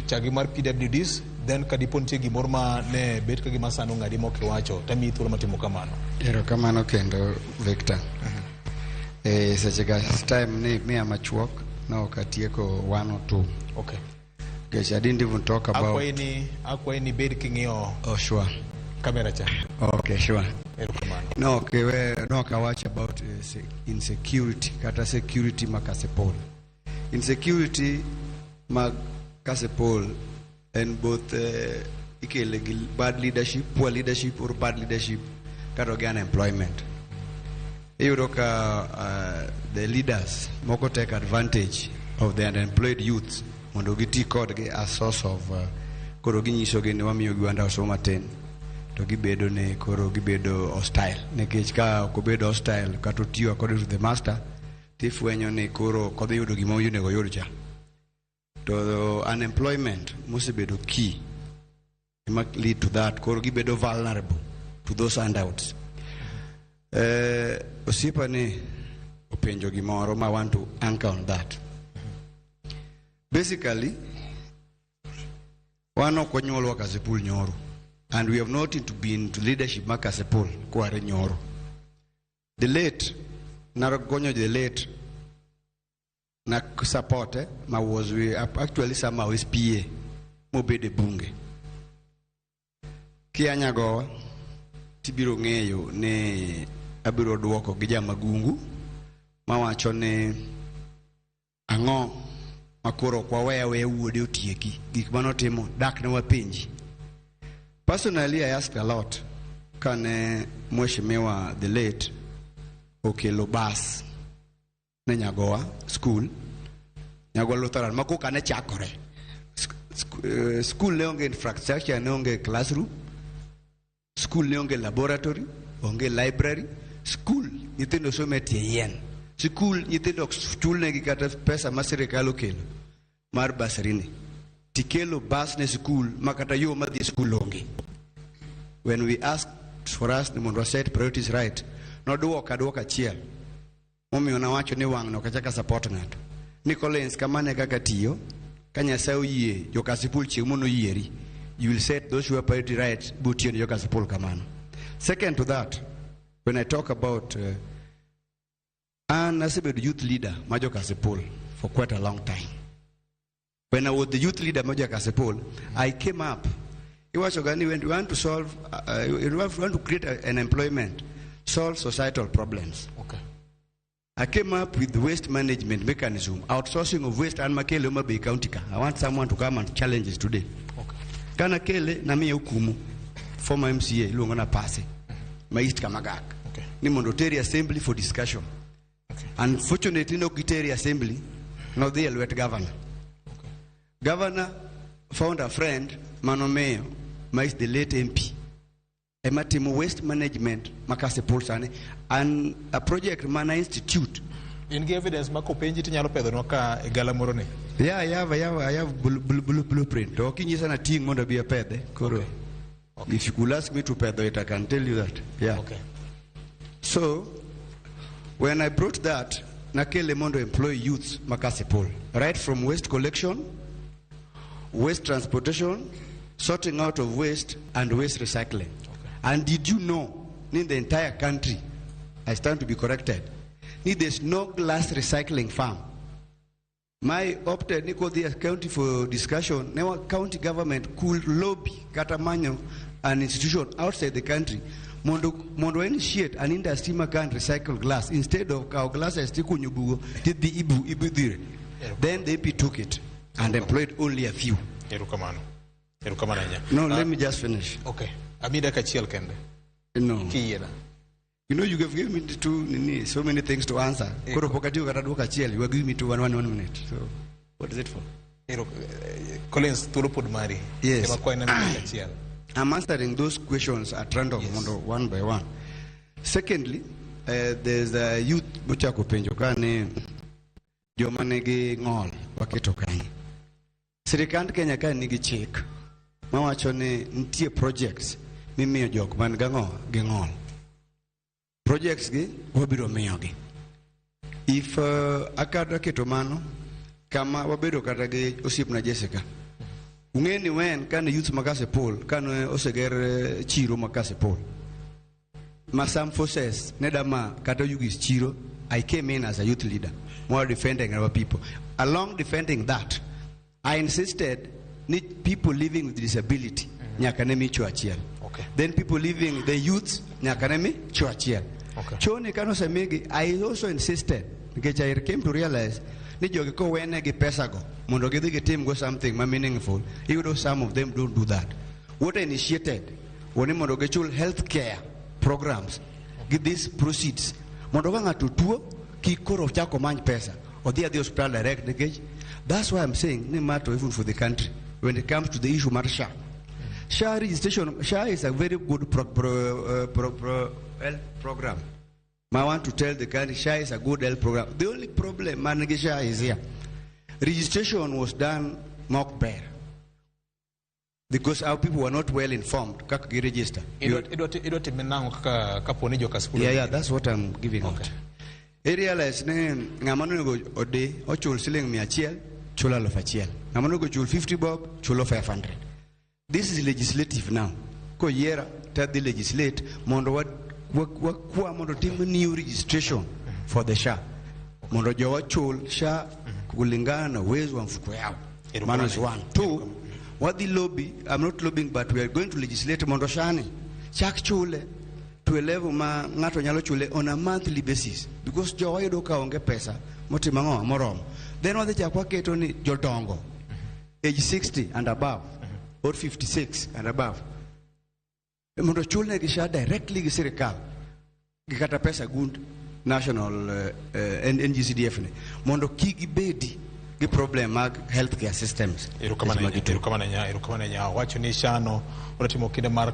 Chagi mar PWDs, then kadipo nitie gimoro ma ne bet ka gima sano ng'adi mok iwacho, tamiyi thuolo matimo kamano. Erokamano kendo, Victor. E seche ga time ni miya machuok no ok atieko one or two. Nikech I didn't even talk about. Akwayi ni bed king'iyo Oh, sure. kamera cha. Okay, sure. Erokamano. No, okay, we, no, ok awach about insecurity, kata security ma Kasipul. Insecurity mag Kasipul en both ikele gi bad leadership, poor leadership or bad leadership, kata gi unemployment. Iyudo ka the leaders moko take advantage of the unemployed youths mondo giti kodgi as source of koro ginyisogi ni wamiyogi wanda somo matin to gibedo ni koro gibedo hostile, nikech ka ok obedo hostile kata otiyo according to the master, tifwenyo ni koro ok odhi yudo gima onego oyud cha. To unemployment mosebedo key ema lead to that, koro gibedo vulnerable to those handouts. Osiepa ni openjo gimoro ma want to anchor on that. Basically, wan ok wanyuolwa Kasipul nyoro, and we have not into been to leadership ma Kasipul kware nyoro. The late nagonyo, the late na support ma was we actually somehow his PA mobedo e bunge. Kia Nyagowa tibiro ng'eyo ni abiro duoko gi jamagungu mawacho ni ang'o makoro ok wawe aweya wuode otieki gik manotimo dak ne wapenji. Personally, I asked a lot kane mheshimiwa the late okelo bas ne Nyagowa school, Nyagowa Lutheran, ma koka ne chakore. School ne onge infrastructure, ne onge classroom, school ne onge laboratory, onge library. School nyithindo somo e tie yien. School nyithindo ok chulnegi kata pesa ma sirikal okelo mar bursary ni. Tikelo bas ne school ma kata yo madhi e school onge. When we asked for us ni mondo set priorities right, noduoka duoka achiel momiyo nawacho ni wang'no ok achaka support ng'ato ni Collins kamano e kaka tiyo. Ka Nyasaye oyie, jo Kasipul chieng' mono yieri, you will set those who are priority right botiyo ne jo Kasipul kamano. Second to that, when I talk about an asebedo youth leader ma jo Kasipul for quite a long time. When I was the youth leader ma jo Kasipul, I came up, iwacho ga ni when you want to solve you want to create an employment, solve societal problems. I came up with waste management mechanism, outsourcing of waste, and makele Homa Bay County ka. I want someone to come and challenge us today. Kana kele na miye okumu, former MCA iluongo na Pase, ma East Kamagak. Ni mondo teri assembly for discussion. Unfortunately, no giteri assembly, nodhi e lwet governor. Governor found a friend manomiyo, ma is the late MP. Ema timo waste management ma Kasipul sani and a project mana institute. In gi evidence ma kopenji tinyalo pedhonwa ka e gala moro ni? Yeah, I have blueprint. To ok inyisa na ting' mondo abi apedhe. Koro, if you could ask me to pedho it, I can tell you that. Yeah. So, when I brought that, nakele mondo employ youths ma Kasipul. Right from waste collection, waste transportation, sorting out of waste, and waste recycling. And did you know, in the entire country, I stand to be corrected, there's no glass recycling farm. My opted ni kodhi county for discussion, now county government could lobby kata manyo an institution outside the country mondo initiate an industry ma can recycle glass instead of kawo glasses tikunyo bugo tidhi ibu ibudhire. Then the MP took it and employed only a few. Erokamano. Erokamano ahinya. No, let me just finish. Okay. Amiyi dakika achiel kende. No. Kiyiena. You know, you have given me two, nini, so many things to answer. Koro pok atiyo kata duoko achiel, you are giving me two, one, one, 1 minute. So, what is it for? Collins, thuolo pod mari. Yes. Ema kwayi na dakika achiel. I'm answering those questions at random, mondo one by one. Secondly, there's a youth mochako penjo ka ni joma nigi ng'ol waketo kanye. Sirikand Kenya ka nigi chik mawacho ni nitie projects mimiyo jok man gang'o gi ng'ol. Projects gi wabiro miyogi. If akata keto mano kama wabedo kata gi osiepna Jessica. Ung'e ni wen kane youth ma Kasipul kane oseger chiro ma Kasipul ma some forces ne dama kata Oyugis chiro, I came in as a youth leader more defending our people. Along defending that, I insisted ni people living with disability nyaka ne mi cho achiel. Then people living, the youth nyaka ne mi cho achiel. Choni kane osemigi, I also insisted nikech I came to realize ni jogi kowene gi pesa go mondo gidhi gitim go something ma meaningful, iyudo some of them don't do that. What I initiated wani mondo gichul health care programs gi these proceeds mondo ka ng'ato tuo kik koro chak omany pesa odhi adhi hospital direct, nikech that's why I'm saying ni matter even for the country when it comes to the issue mar SHA. SHA registration, SHA is a very good health program. I want to tell the country SHA is a good health program. The only problem man gi SHA is here. Registration was done mok ber because our people were not well informed kaka gi register. Idwa time nang'o kaka kapo ni jo Kasipul? Yeah, that's what I'm giving out. I realize ni ng'ama onego odi ochul siling 100 chulo 1,000. Ng'ama onego chul 50 bob chulo 500. This is legislative now. Koyiera tadhi legislate mondo wakwa mondo tim new registration for the SHA. Mondo jowa chul SHA kulingana na uwezo wa mfuko yao. Mano is one. Two, wadhi lobby, I'm not lobbying, but we are going to legislate mondo SHA ni chak chule to a level ma ng'ato nyalo chule on a monthly basis, because jowa yudo ka onge pesa motimo ang'o moromo. Then wadhi chak waketo ni jodongo age 60 and above or 56 and above mondo chulnegi SHA directly gi sirikal gi kata pesa gund national NGCDF ni mondo kik gibedi gi problem mag healthcare systems. Erokamano Seche ma ahinya. gituo. Erokamano ahinya, erokamano ahinya. Wacho ni SHA no odwa timo kinda mar